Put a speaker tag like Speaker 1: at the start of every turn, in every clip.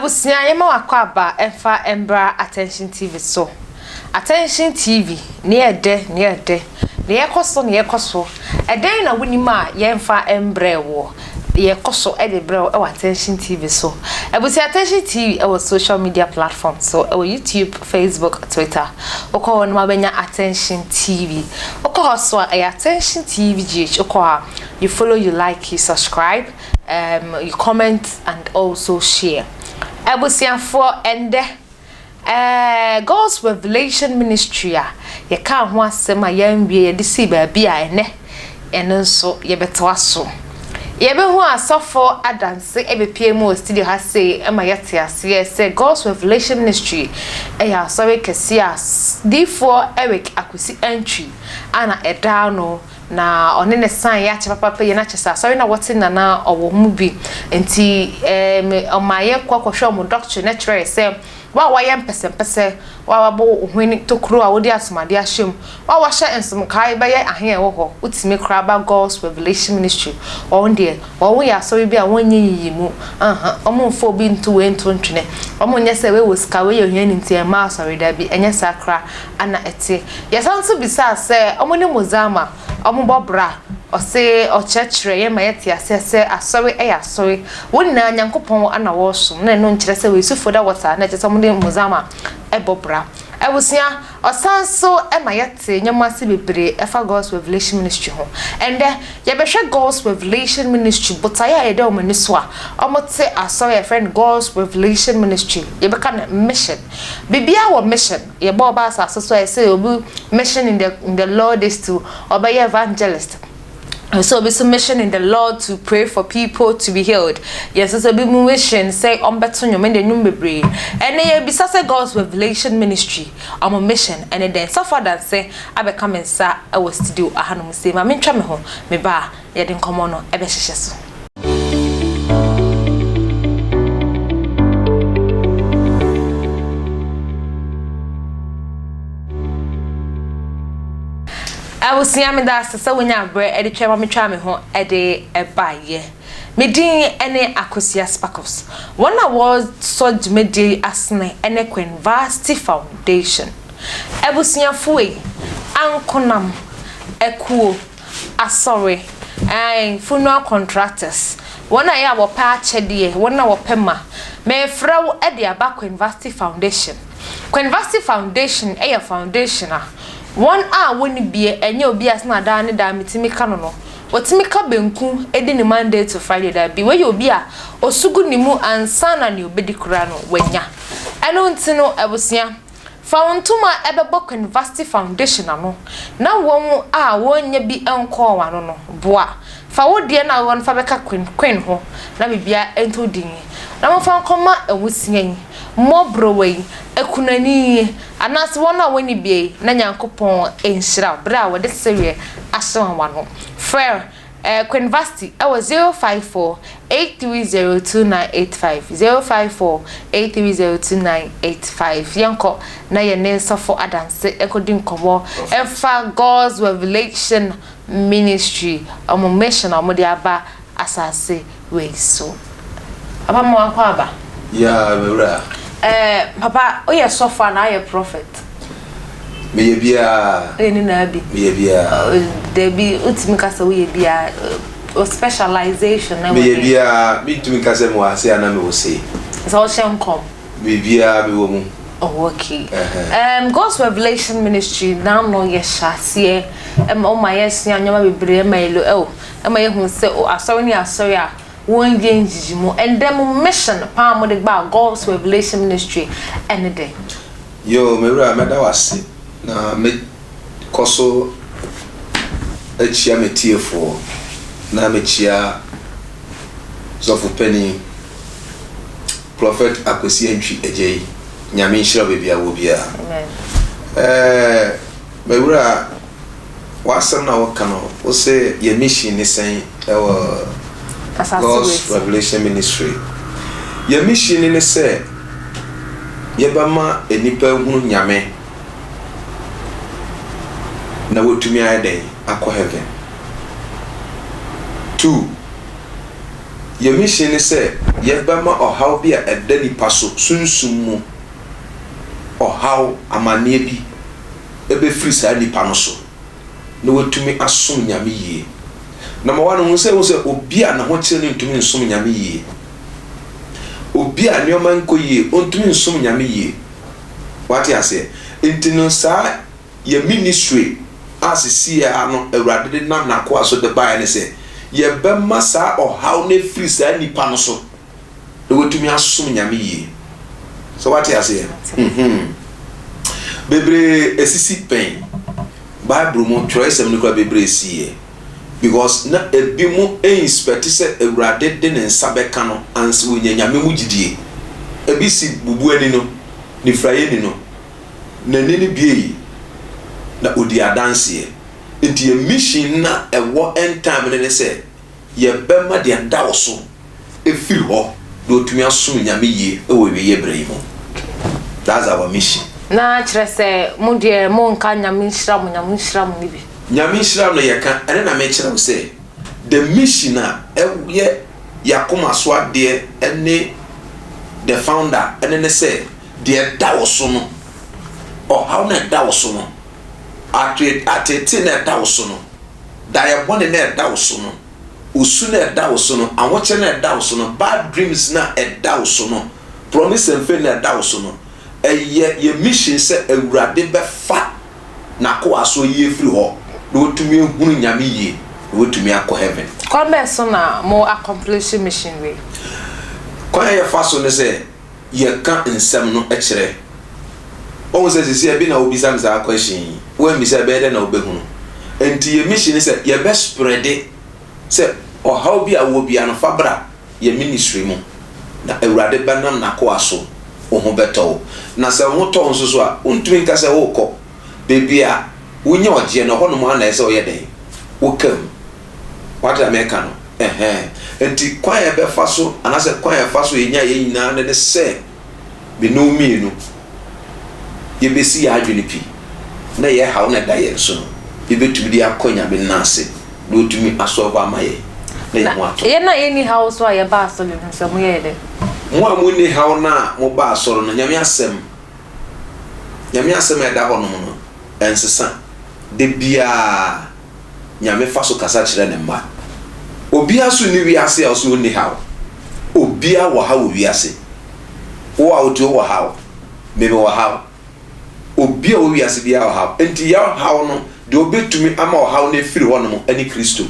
Speaker 1: Abusua yɛma w'akwaaba ɛmfa mbra Attention TV so. Attention TV, nea ɛdɛ, nea ɛdɛ, nea ɛkɔ so, nea ɛkɔ so. Ɛdɛn na wonim a yɛmfa mbrɛɛ woɔ? Yɛkɔ so de brɛ wo wɔ Attention TV so. Abusua Attention TV wɔ social media platform so, ɛwɔ YouTube, Facebook, Twitter. Wokɔ hɔ nom a wobɛnya Attention TV. Wokɔ hɔ so a ɛyɛ Attention TV GH. Wokɔ hɔ a, you follow, you like, you subscribe. um you comment and also share. Abusuafoɔ ɛndɛ eh, God's Revelation Ministry a yɛkaa ho asɛm a yɛanwie yɛde sii baabi a ɛnɛ ɛno nso yɛbɛtoa so. Yɛbɛhu asɔfo adanse ɛbɛpie mu wɔ studio ha sei ma yɛte aseɛ sɛ God's Revelation Ministry ɛyɛ asɔre kɛseɛ a diifoɔ Eric Akwesi Antwi ana ɛda ano. Na ɔne no san yɛ akyɛ papaapa yie na kyerɛ sɛ asɔre no a wɔte na na ɔwɔ mu bi nti ɛɛm ɔmaa yɛkɔ kɔhwɛ wɔn doctrine na kyerɛɛ sɛ wo a woayɛ mpɛsɛmpɛsɛ, wo a wabɔ wo hwene tokuro a wode asomadeɛ ahyɛ mu, wo a wahyɛ nsomkae bɛyɛ ahe a ɛwɔ hɔ, wotumi koraa ba God's Revelation Ministry, wɔn deɛ wɔn yɛ asɔre bi a wɔnyɛ nyiyimu, aha, wɔn mfa obi nto wei nto ntwene, wɔn nyɛ sɛ wei wɔ sika, wei yɛ ohiani nti ɛmma asɔre, dabi, ɛnyɛ saa koraa. na ɛte. Yɛsan nso bisaa sɛ ɔmo ne Mozama ɔmo bɔ bra. Ɔse ɔkyerɛkyerɛ yɛn ma yɛte aseɛ sɛ asɔre yɛ asɔre. Wɔn nyinaa Nyankopɔn na wɔresom na ɛno nkyerɛ sɛ wɔyɛ sufoɔ da wɔtaa na ɛkyerɛ sɛ ɔmo ne Mozama bɔ bra. Abusua, ɔsan nso ma yɛte nneɛma ase bebree ɛfa God's Revelation Ministry ho. Ɛndɛ, yɛbɛhwɛ God's Revelation Ministry botaeɛ a ɛda wɔn ani so a wɔte asɔre a yɛfrɛ no God's Revelation Ministry, yɛbɛka no mission. Biribiara wɔ mission. Yɛbɔ ɔba asase so a ɛsɛ obi mission in the in the Lord is to ɔbɛyɛ evangelist. Ɛsɛ obi so mission in the Lord to pray for people to be healed. Yɛsɛ sɛ obi mu mission sɛ ɔmbɛto nnwom ɛnna nnwom bebree. Ɛnna yɛbisa sɛ God's Revelation Ministry ɔmo mission ɛne dɛn. Sɔfo Adanse abɛka me nsa ɛwɔ studio ahanom sei. Ma mentwa me ho meba a yɛde nkɔmmɔ no ɛbɛhyehyɛ so. Abusua meda ase sɛ wonya berɛ de twɛn ma metwaa me ho de baeɛ. Me din ne Akosua Sparkles. Wɔn a wɔsɔ dwumadie yi asene ne Queen Vasti Foundation. Abusuafoɔ yi, ankonam, akuo, Asɔre, ae, funeral contractors, wɔn a ɛyɛ a wɔpɛ akyɛdeɛ, wɔn a wɔpɛ ma. Merefrɛ wo de aba Quinvasti Foundation. Quinvasti Foundation yɛ foundation a wɔn a wɔnni bie, ɛnyɛ obi a sɛ daa ne daa metumi ka no no, wɔtumi ka banku di ne Monday to Friday, dabi, wei yɛ obi a ɔsu gu ne mu ansa na nea ɔbɛdi koraa no wanya. Ɛno nti no, abusua, Fa wo ntoma bɛbɔ Quinvasti Foundation ano na wɔn a wɔnnya bi nkɔɔ wɔn ano no, boa. Fa wo deɛ no a wowɔ no fa bɛka Queen Queen ho na biribiara ntɔ din. Na momfa nkɔma awusia yi, mmɔborɔwa yi, akunani yi, anaase wɔn a wɔnni bie yi, na Nyankopɔn nhyira wo berɛ a wɔde sereɛ ahyɛ wɔn ano. Frɛ Eh, Queen Vasti ɛwɔ 054 830 2985, 054 830 2985. Yɛnkɔ na yɛne Sɔfo Adanse nkɔdi nkɔmmɔ ɛmfa God's Revelation Ministry, wɔn mission a wɔde aba asase wei so. Papa ma wakɔ aba.
Speaker 2: Yeah, me wura.
Speaker 1: Eh, papa, woyɛ sɔfo anaa woyɛ prophet?
Speaker 2: Meyɛ biara.
Speaker 1: Woyɛ ne nyinaa bi?
Speaker 2: Meyɛ biara.
Speaker 1: Dabi, wotumi ka sɛ woyɛ biara. Wo specialization na
Speaker 2: Meyɛ biara, mentumi nka sɛ mewɔ ase anaa mewɔ sei.
Speaker 1: Sɛ wohyɛ nkɔm?
Speaker 2: Biribiara mewɔ mu.
Speaker 1: Oh, okay. Um, God's Revelation Ministry n'ano yɛ hyɛ aseɛ ɛma ɔma yɛsua nneɛma bebree ɛma yɛ oh, ɛma yɛhu sɛ oh, asɔre ne asɔre a wɔnyɛ nyiyimu. Ɛndɛ mo mission paa a mode baa God's Revelation Ministry ɛne dɛn?
Speaker 2: Yoo, me wura, mɛda wo ase na mɛkɔ so akyia m'atiefoɔ na mekyia Sɔfo Panin Prophet Akwasi Antwi Agyei. Nyame nhyira wo baabi a wɔ biara.
Speaker 1: Amen.
Speaker 2: Ɛɛ, me wura, W'asɛm na woka no, wose yɛn mission ne sɛn wɔ God's Revelation Ministry? Yɛn mission ne sɛ yɛbɛma nnipa ahunu Nyame na wɔatumi ayɛ dɛn akɔ heaven. 2. Yɛn mission ne sɛ yɛbɛma ɔhaw bi a ɛda nipa so, sunsum mu ɔhaw, amanneɛ bi bɛfiri saa nipa no so na watumi asom Nyame yie. Number one, hu sɛ hu sɛ obi a ne ho kyere no ntumi nsom Nyame yie. Obi a nneɛma nkɔ yie, ɔntumi nsom Nyame yie. Wate aseɛ? Nti no saa Yɛn ministry a sesei ara no Awurade de nam N'akoa so de baeɛ ne sɛ, yɛbɛma saa ɔhaw no afiri saa nipa no so na watumi asom Nyame yie. Sɛ wate aseɛ? Mm-hmm. Bebree asisi pɛn. Bible mu twerɛsɛm no koraa bebree siiɛ. Because na ebi mo inspect sɛ Awurade de ne nsa bɛka no ansa wɔnya Nyame mu gyidie. Ebi si bubuani no, nifuraeɛni no, N'ani no buei, na odii adanseɛ. Nti yɛn mission no a ɛwɔ end time no ne sɛ, yɛbɛma deɛ ɛda wo so afiri hɔ na watumi asom Nyame yie wɔ awieɛ berɛ yi mu. That's our mission.
Speaker 1: Na kyerɛ sɛ mo deɛ mo nka Nyame nhyira mo, Nyame nhyira mo no bi.
Speaker 2: Nyame nhyira no yɛka, ɛno na mekyerɛ wo sɛ the mission a ɛyɛ y'akoma so adeɛ ne the founder ɛne ne sɛ, Deɛ ɛda wo so no, ɔhaw no a ɛda wo so no, ateetee no a ɛda wo so no, daeɛ bɔne no a ɛda wo so no, osu no a ɛda wo so no, ahokyere no a ɛda wo so no, bad dreams no a ɛda wo so no, promise and fail no a ɛda wo so no, ɛyɛ yɛn mission sɛ Awurade bɛfa N'akoa so ayi afiri hɔ na watumi ahunu Nyame yie na watumi akɔ heaven.
Speaker 1: Kwan bɛn so na mo accomplish mission wei?
Speaker 2: Kwan a yɛfa so ne sɛ yɛka nsɛm no kyerɛ. Woahu sɛ seesei bi na wobisa me saa question yi, woammisa a ɛbɛyɛ dɛn na wobɛhunu? Nti yɛn mission ne sɛ yɛbɛ spreade sɛ ɔhaw bi a wowɔ biara no fa bra yɛn ministry mu na Awurade bɛnam n'akoa so wo ho bɛtɔ wo. Na sɛ wo ho tɔ wo nso so a, wontumi nka sɛ worekɔ baabi a wonya ɔgyeɛ no, ɛhɔnom ara na ɛsɛ sɛ woyɛ dɛn? Woka mu. Wate deɛ mereka no? Ɛhɛn. Enti kwan a yɛbɛfa so, anaasɛ kwan a yɛfa so yɛnya yɛn nyinaa no ne sɛ, me ne wo mmienu, yɛbɛsi yɛn adwene pi, na yɛn haw no a ɛda yɛn so no, yɛbɛtumi de akɔ Nyame nan ase, na ɔtumi asɔlve ama yɛn, na yɛn ho atɔ.
Speaker 1: Yɛn a yɛnni haw nso a yɛba asɔre no nso, moyɛ yɛn dɛn?
Speaker 2: Mo a monni haw no a moba asɔre no, Nyame asɛm, Nyame asɛm a ɛda hɔnom no, ɛnsesa. Da biara. Nyame fa so kasa kyerɛ ne mma. Obia nso nni wiase a ɔse ɔnni haw. Obia wɔ haw wɔ wiase. Wo a wote hɔ wɔ haw. Me mewɔ haw. Obi a ɔwɔ wiase biara wɔ haw. Enti yɛn haw no, deɛ ɔbɛtumi ama ɔhaw no afiri hɔ nom ne Kristo.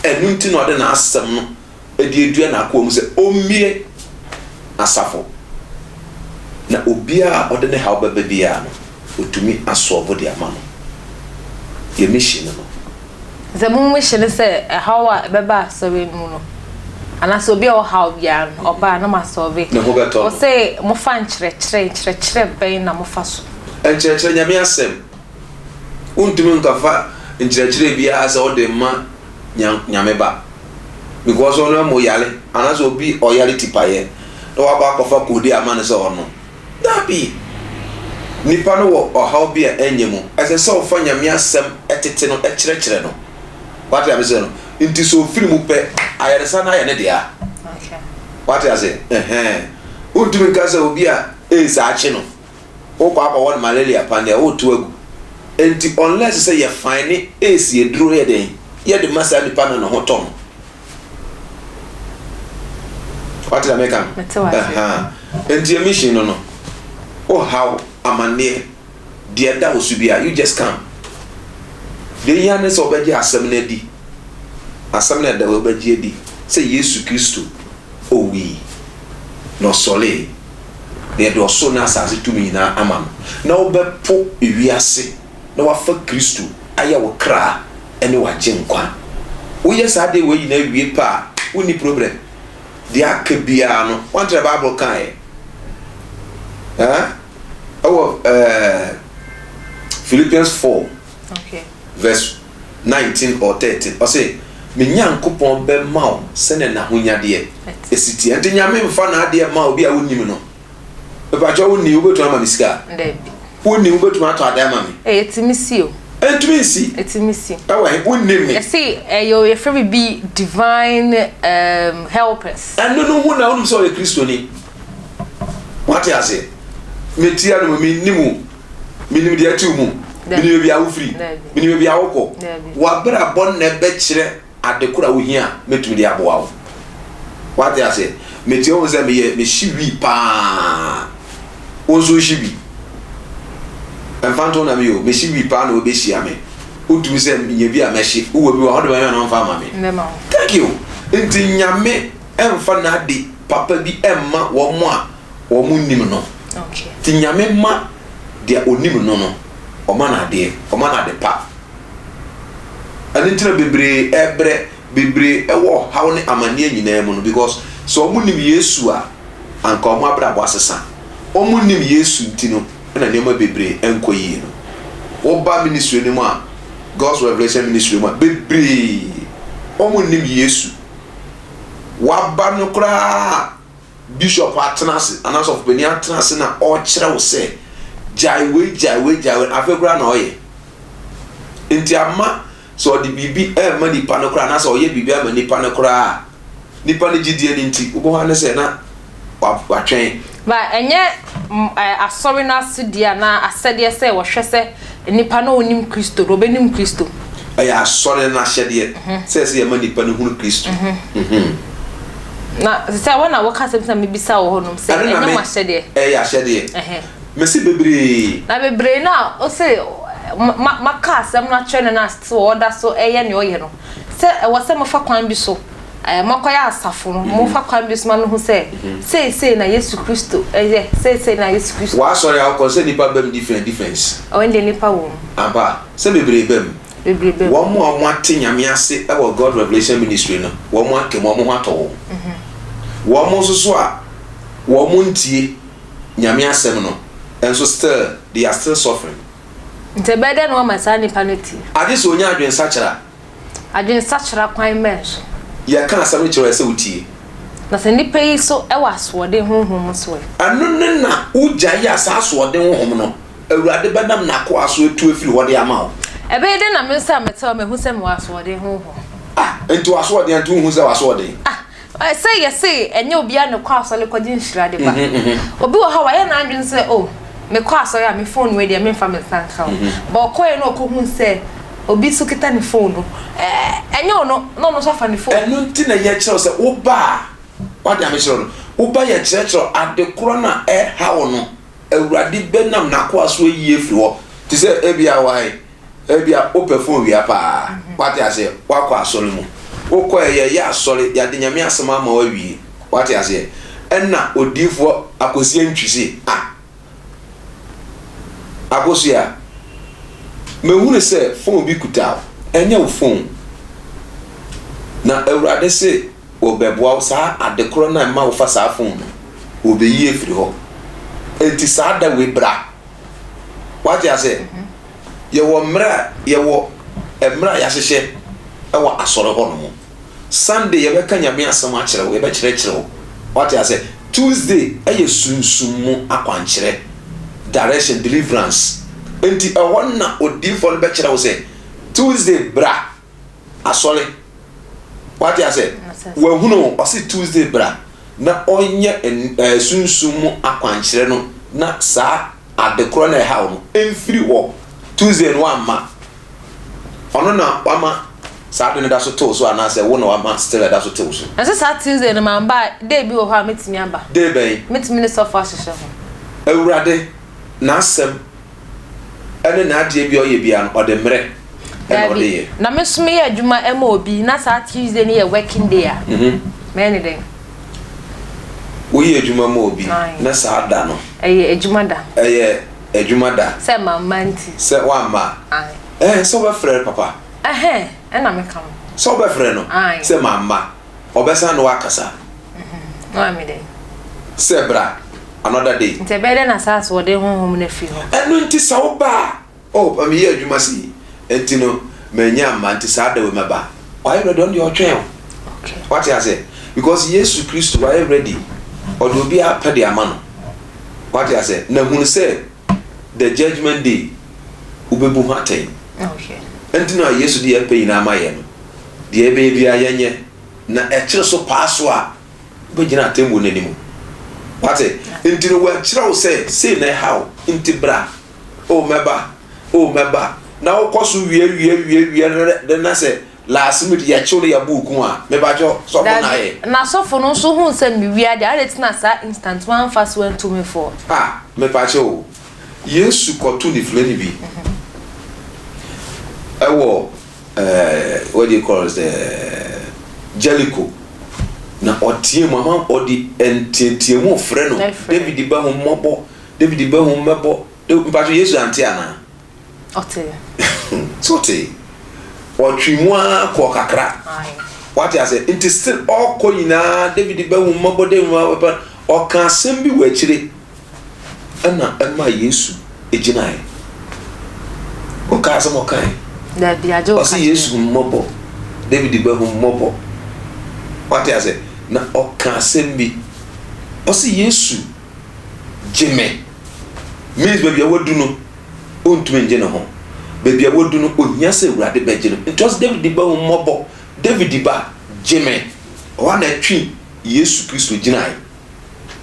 Speaker 2: Ɛno nti na ɔde n'asɛm no de adua n'akoa mu sɛ ɔmmue asafo, na obiara a ɔde ne haw bɛba biara no, ɔtumi asɔlvo de ama no. Yɛn mission no no.
Speaker 1: Sɛ mo mission ne sɛ ɛhaw a ɛbɛba asɔre no mu no, anaasɛ obi a ɔwɔ haw biara no, ɔba a na mo asɔlve.
Speaker 2: Ne ho bɛtɔ no.
Speaker 1: Ɔse mofa nkyerɛkyerɛ, nkyerɛkyerɛ bɛn na mofa so?
Speaker 2: Nkyerɛkyerɛ, Nyame asɛm. Wontumi nkafa nkyerɛkyerɛ biara sɛ wode rema Nyame ba. Because ɔno ɛmo yare anaasɛ obi ɔyare tipaeɛ na wakɔ akɔfa koode ama no sɛ ɔnom. Dabi! Nipa no wɔ ɔhaw bi a ɛnyɛ mu. Ɛsɛ sɛ ɔfa Nyame asɛm tete no kyerɛkyerɛ no. Wate aseɛ no? Nti sɛ ɔfiri mu pɛ, ayaresa no ayɛ ne dea. Wate aseɛ? Ɛhɛn. Wontumi nka sɛ obi a AIDS akye no, Wokɔ akɔwɔ no malaria paneɛ a woreto agu. Enti unless sɛ yɛ fine AIDS aduro yɛ dɛn yɛde ma saa nipa no ne ho tɔ no. Wate na meka no? Ɛhaa. Enti yɛ mission no no, wo haw, amanneɛ, deɛ ɛda wo so biara, you just come. Deɛ ehia ne sɛ wobɛgye asɛm no adi. Asɛm no a ɛda hɔ yi wobɛgye adi sɛ Yesu Kristo owui na ɔsɔree. na yɛde ɔsoro ne asase tumi nyinaa ama no, na wobɛpo wiase na woafa Kristo ayɛ wo kra ne w'agyenkwa. Woyɛ saa adeɛ wei nyinaa wie pɛ a, wonni problem. Deɛ aka biara no, woante deɛ Bible kaeɛ? Ɛɛ? Ɛwɔ ɛɛ Philippians 4
Speaker 1: Okay.
Speaker 2: verse 19 or 13, ɔse, Me Nyankopɔn bɛma wo sɛdeɛ n'ahonyadeɛ si teɛ. Nti Nyame mfa n'adeɛ mma obi a wonnim no. Mepakyɛw wonni, wobɛtumi ama me sika?
Speaker 1: Dabi.
Speaker 2: Wonni, wobɛtumi atɔ adeɛ ama me?
Speaker 1: Ɛyɛ tumi si o.
Speaker 2: Ɛntumi nsi.
Speaker 1: Ɛtumi si.
Speaker 2: Ɛwɔ he? Wonnim me.
Speaker 1: Yɛse ɛyɛ yɛfrɛ biribi divine um, helpers.
Speaker 2: Ɛno no ho na wonim sɛ ɔyɛ Kristoni. Wate aseɛ? Metia no mu, mennim wo. Menim deɛ ɛte wo mu. Menim baabi a wofiri. Menim baabi a wokɔ. W'abrabɔ na ɛbɛkyerɛ ade koro a wohia a mɛtumi de aboa wo. Wate aseɛ? Mete wo sɛ meyɛ mehye wii paa. Wo nso wohye bi. Ɛmfa nto na meyɛ o, mehye wii paa na wobɛhyia me. Wotumi sɛ menya bi a mɛhye. Wowɔ bi wɔ a wode bɛma me anaa womfa mma me? Thank you. Nti Nyame ɛmfa n'ade papa bi ɛmma wɔn a wɔn nnim no. Nti Nyame ma deɛ onim no no, ɔma no adeɛ, ɔma no ade pa. Ɛno nti na bebree ɛbrɛ, bebree ɛwɔ ɔhaw ne amaneɛ nyinaa mu no because sɛ wɔn nim Yesu a, anka wɔn abrabɔ asesa. Wɔn nnim Yesu nti no na nneɛma bebree ɛnkɔ yie no. Woba ministry no mu a, God's Revelation Ministry mu a, bebree wɔn nnim Yesu. Waba no koraa bishop atena ase anaa sɔfopanin atena ase na ɔrekyerɛ wo sɛ gyae wei gyae wei gyae wei afei koraa na ɔyɛ nti ama sɛ ɔde biribi ɛrema nipa no koraa anaasɛ ɔyɛ biribi ama nipa no koraa nipa no gyidie no nti wobɛhɔ ne sɛ na watwɛn.
Speaker 1: Ba ɛnyɛ asɔre no asodie anaa asɛdeɛ sɛ wɔhwɛ sɛ nipa no ɔnim Kristo no ɔbɛnim Kristo.
Speaker 2: Ɛyɛ asɔre no ahyɛdeɛ sɛ ɛsɛ yɛma nipa no hunu Kristo.
Speaker 1: Na sɛ wɔn na wɔka asɛm sɛ mebisa wɔ hɔnom sɛ ɛnyɛ mo ahyɛdeɛ.
Speaker 2: Ɛyɛ ahyɛdeɛ. Mese bebree.
Speaker 1: Na bebree no a ɔse maka asɛm no akyerɛ no na sɛ ɔda so ɛyɛ nea ɔyɛ no sɛ ɛwɔ sɛ mofa kwan bi so moakɔyɛ asafo no mofa kwan bi so ma no hu sɛ seesei na Yesu Kristo yɛ seesei na Yesu Kristo.
Speaker 2: W'asɔre a wokɔ no sɛ nnipa ba mu different difference.
Speaker 1: Ɔno deɛ nnipa wɔ mu.
Speaker 2: Ampa sɛ bebree ba mu.
Speaker 1: Bebree ba mu.
Speaker 2: Wɔn a wɔate Nyame ase wɔ God Revelation Ministry no wɔn aka mu wɔn ho atɔ wɔn. Wɔn nso so a wɔn ntie Nyame asɛm no nso still they are still suffering.
Speaker 1: Nti ɛbɛyɛ dɛn na wɔama saa nipa no atie?
Speaker 2: Agye sɛ onya adwensakyera.
Speaker 1: Adwensakyera kwan bɛn so?
Speaker 2: Yɛka asɛm no kyerɛ wo a, ɛsɛ sɛ wutie.
Speaker 1: Na sɛ nnipa yi nso wɔ asoɔden honhom nso ɛ?
Speaker 2: Ɛno ne na wogyae a saa asoɔden honhom no, Awurade bɛnam n'akoa so atu afiri hɔ de ama wo.
Speaker 1: Ɛbɛyɛ dɛn na me nso a mete hɔ mahu sɛ mewɔ asoɔden honhom?
Speaker 2: Ah, enti w'asoɔden a nti wunhu sɛ w'asoɔden?
Speaker 1: Ah, Sɛ yɛse ɛnyɛ obiara na ɛkɔ asɔre kɔgye nhyira de ba. Obi wɔ hɔ a wayɛ n'adwene sɛ oh mekɔ asɔre a me phone wei deɛ memfa me nsa nka o. But ɔkɔeɛ na ɔkɔhuu sɛ obi nso kita ne phone no, ɛnyɛ ɔno na ɔno nso afa ne phone.
Speaker 2: Ɛno nti na yɛkyerɛ wo sɛ woba a, wate a mekyerɛ wo no, woba yɛkyerɛkyerɛ wo ade korɔ no a ɛreha wo no, Awurade bɛnam n'akoa so ayi afiri hɔ. Te sɛ ebia wɔ ha yi, Ebia wopɛ fon wia paa. Wate aseɛ? Woakɔ asɔre mu. Wokɔɛ, yɛyɛ asɔre, yɛade Nyame asɛm ama wo awie. Wate aseɛ? Ɛna odiyifoɔ Akosi Antwi se, Ah! Akosua, mehunu sɛ fon bi kuta wo. Ɛnyɛ wo fon. Na Awurade se wɔbɛboa wo, saa ade korɔ no a ɛma wofa saa fon no, wɔbɛyi afiri hɔ. Enti saa da wei bra. Wate aseɛ? Yɛwɔ mmerɛ a yɛwɔ mmerɛ a yɛahyehyɛ wɔ asɔre hɔ nom. Sunday yɛbɛka Nyame asɛm akyerɛ wo, yɛbɛkyerɛkyerɛ wo. Wate aseɛ? Tuesday ɛyɛ sunsum mu akwankyerɛ, direction, deliverance. Enti ɛhɔ na odiyifoɔ no bɛkyerɛ wo sɛ Tuesday bra asɔre. Wate aseɛ? Wahunu wo, ɔse Tuesday bra na ɔnyɛ ɛɛ sunsum mu akwankyerɛ no na saa ade korɔ no a ɛhaw no mfiri hɔ. Tuesday no wamma. Ɔno na wama saa ade no da so tew so anaasɛ wo na wama still ɛda so tew so?
Speaker 1: Na sɛ saa Tuesday no mamba a, day bi wɔ hɔ a mɛtumi aba?
Speaker 2: Day bɛn?
Speaker 1: Mɛtumi ne sɔfo ahyehyɛ ho.
Speaker 2: Awurade n'asɛm ne n'adeɛ bi a ɔyɛ biara no, ɔde mmerɛ na ɔde
Speaker 1: yɛ. Na me nso meyɛ adwuma ma obi na saa Tuesday no yɛ working day a, mɛyɛ ne dɛn?
Speaker 2: Woyɛ adwuma ma obi na saa da no.
Speaker 1: Ɛyɛ adwuma da.
Speaker 2: Ɛyɛ adwuma da.
Speaker 1: Sɛ mamma nti.
Speaker 2: Sɛ woamma a. Ɛɛ sɛ wobɛfrɛ papa.
Speaker 1: Ɛhɛn, ɛna meka no.
Speaker 2: Sɛ wobɛfrɛ no. Sɛ mamma. Ɔbɛsan ne wo akasa.
Speaker 1: Na wayɛ me dɛn?
Speaker 2: Sɛ bra another day.
Speaker 1: Nti ɛbɛyɛ dɛn na saa asoɔden honhom no afiri hɔ?
Speaker 2: Ɛno nti sɛ woba a, oh pa meyɛ adwuma sei nti no mannya amma nti saa da wei mɛba. Wayɛ ready, ɔno deɛ ɔtwɛn wo. Wate aseɛ? Because Yesu Kristo wayɛ ready, ɔde obiara pɛ de ama no. Wate aseɛ? Na hunu sɛ the judgement day wobɛbu ho atɛn. Nti na Yesu de yɛn pɛ nyinaa ma yɛn no. Deɛ yɛbɛyɛ biara yɛnyɛ, na ɛkyere so paa so a, wobɛgyina atemmuo no anim. Wate? Nti no wɔakyerɛ wo sɛ sei na ɛha wo, nti bra. O mɛba, o mɛba. Na wokɔ so wie wie wie wie na sɛ last minute yɛkyew no yɛbɔ wo kun a, mepakyɛw, sɔfo na ayɛ.
Speaker 1: Na sɔfo no nso huu sɛ mewia deɛ, adɛn nti na saa instant wamfa so antu me fo?
Speaker 2: Ah, mepakyɛw o, Yesu kɔto ne filani bi ɛwɔ eh, what do you call it, eh, Jericho, na ɔteɛ mu ama ɔde nteateamu frɛ no, David ba hu mmɔbɔ, David ba hu mmɛbɔ, mpakyɛw Yesu ante anaa?
Speaker 1: Ɔtee.
Speaker 2: So ɔtee. Ɔtwe mu ara kɔɔ kakra. Wate ase? Nti still ɔkɔ nyinaa David bɛhu mmɔbɔ David bɛhu ɔka asɛm bi wɔ akyire ɛna ɛma Yesu gyinae. Ɔka asɛm ɔkae.
Speaker 1: Dabi agye
Speaker 2: ɔka. Ɔsi Yesu mmɔbɔ David bɛhu mmɔbɔ. Wate ase? Na ɔka asɛm bi. Ɔsi Yesu gye me. Means baabi a wadu no, ontumi ngye ne ho. Baabi a wadu no, ohia sɛ Awurade bɛgye no. Nti ɔse David ba hu mmɔbɔ, David ba, gye me. Ɔhɔ a na ɛtwe Yesu Kristo gyinae.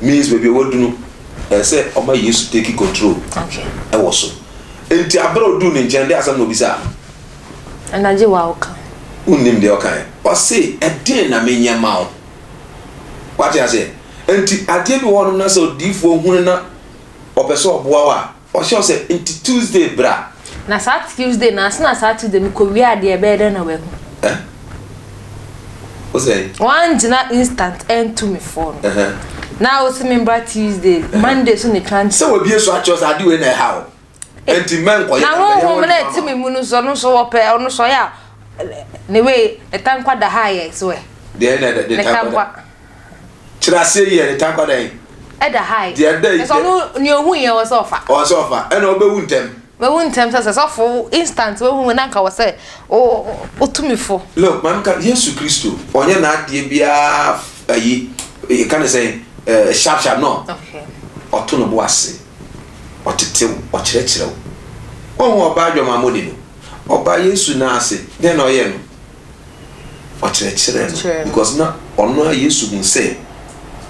Speaker 2: Means baabi a wadu no, ɛsɛ sɛ ɔma Yesu take control ɛwɔ so. Nti abere a oduu ne nkyɛn, deɛ asɛm na obisaa
Speaker 1: no? Ɛna gye wa ɔka.
Speaker 2: Wonnim deɛ ɔkae. Ɔse, ɛdeɛn na menyɛ ma wo? Wate aseɛ? Nti adeɛ bi wɔ hɔnom na sɛ odiyifoɔ hunu na ɔpɛ sɛ ɔboa wo a, ɔhyɛ wo sɛ nti Tuesday bra.
Speaker 1: Na saa Tuesday no, ansa na saa Tuesday mekɔwie adeɛ ɛbɛyɛ dɛn na wahu?
Speaker 2: Eh? Wo sɛn?
Speaker 1: Wangyina instant antu me fo no. Na wo se membra Tuesday, Monday so na etwa nti.
Speaker 2: Sɛ wabie so akyerɛ sɛ ade wei na ɛha wo. Enti mɛnkɔyɛ
Speaker 1: na honhom na ɛte me mu no nso ɔno nso wɔpɛ ɔno nso ɔyɛ a ne wei ne tankwa da ha yɛ so ɛ.
Speaker 2: Deɛ na ne tankwa. Kyerɛ aseɛ yie ne tankwa dɛn?
Speaker 1: Ɛda ha yi.
Speaker 2: Deɛ ɛda yi.
Speaker 1: Ɛsɛ ɔno nea ohu yɛ wɔ sɛ ɔfa.
Speaker 2: Ɔwɔ sɛ ɔfa ɛna ɔbɛwu ntɛm.
Speaker 1: Bɛwu ntɛm sɛ sɛ sɔfo instant wohu mu na nka wɔ sɛ wotumi fo.
Speaker 2: Look maame ka Yesu Kristo ɔnyɛ n'adeɛ biara ayi yɛka ne sɛn ɛɛ sharp sharp no.
Speaker 1: Okay.
Speaker 2: Ɔto ne bo ase ɔtetew ɔkyerɛkyerɛ wo. Wɔn ɔbaa adwamammɔni no ɔbaa Yesu nan ase dɛn na ɔyɛɛ no? Ɔkyerɛkyerɛɛ no because na ɔno ara Yesu hu sɛ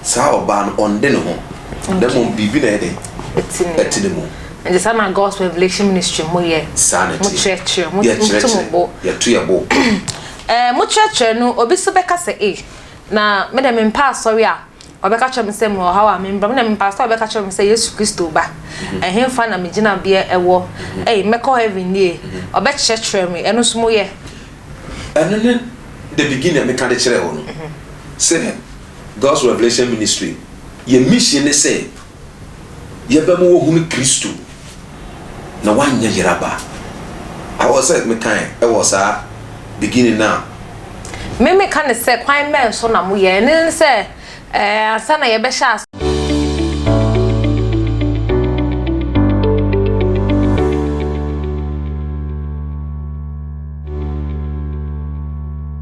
Speaker 2: saa ɔbaa no ɔnde ne ho na mmom biribi na ɛyɛ dɛn? Ɛte ne mu.
Speaker 1: Nti saa na God's Revelation Ministry mo yɛ.
Speaker 2: Saa na ɛteɛ.
Speaker 1: Mo kyerɛkyerɛ, mo to mo bo.
Speaker 2: Yɛto yɛ bo.
Speaker 1: Ɛɛ mo kyerɛkyerɛ no obi so bɛka sɛ ee na me deɛ mempɛ asɔre a ɔbɛka kyerɛ me sɛ mewɔ ɔhaw a membra me deɛ mempɛ asɔre a ɔbɛka kyerɛ me sɛ Yesu Kristo ba ɛhenfa na me gyinabea ɛwɔ ei mɛkɔ heaven nie ɔbɛkyerɛkyerɛ me ɛno nso mo yɛ.
Speaker 2: Ɛno ne the beginning a meka de kyerɛɛ wo no sɛ God's Revelation Ministry yɛ mission ne sɛ yɛbɛma wɔhunu Kristo na wɔanyɛ yeraba. Awɔ sɛ mekae ɛwɔ saa beginning no a.
Speaker 1: Me meka no sɛ kwan bɛn so na moyɛ? Ɛno ne sɛ ɛɛ ansa na yɛbɛhyɛ ase.